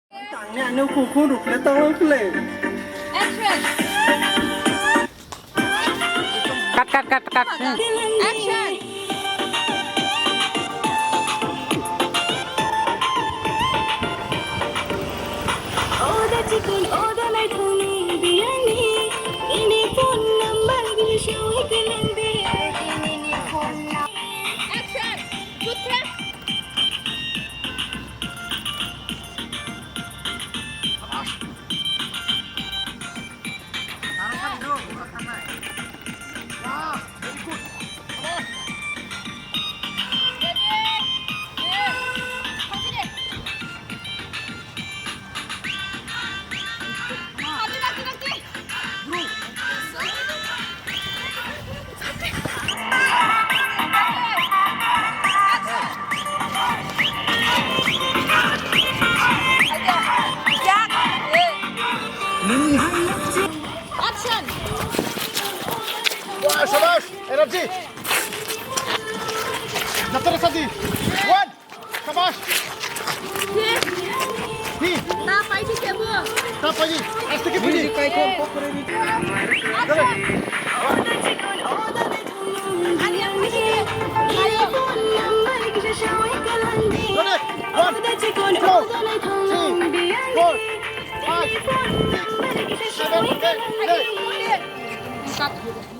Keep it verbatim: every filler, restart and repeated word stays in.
Tangni ano kuku rukle tanglo kule. Action. Cut, cut, cut, cut. Action. Oda chikon, oda nai thuni biyani. Ini phone number gini shawi kalande. Ini phone number. Action. Putra. Action! Wah, shabash! Energy! Jatra sadi! One! Shabash! Hi! Ta paidi kebo! Ta paidi! Aste ke paidi! Dale! Ani ang paidi ke! Ayo! Dale! One! Two! Three! Four! Five! Six! Seven! Eight! Nine!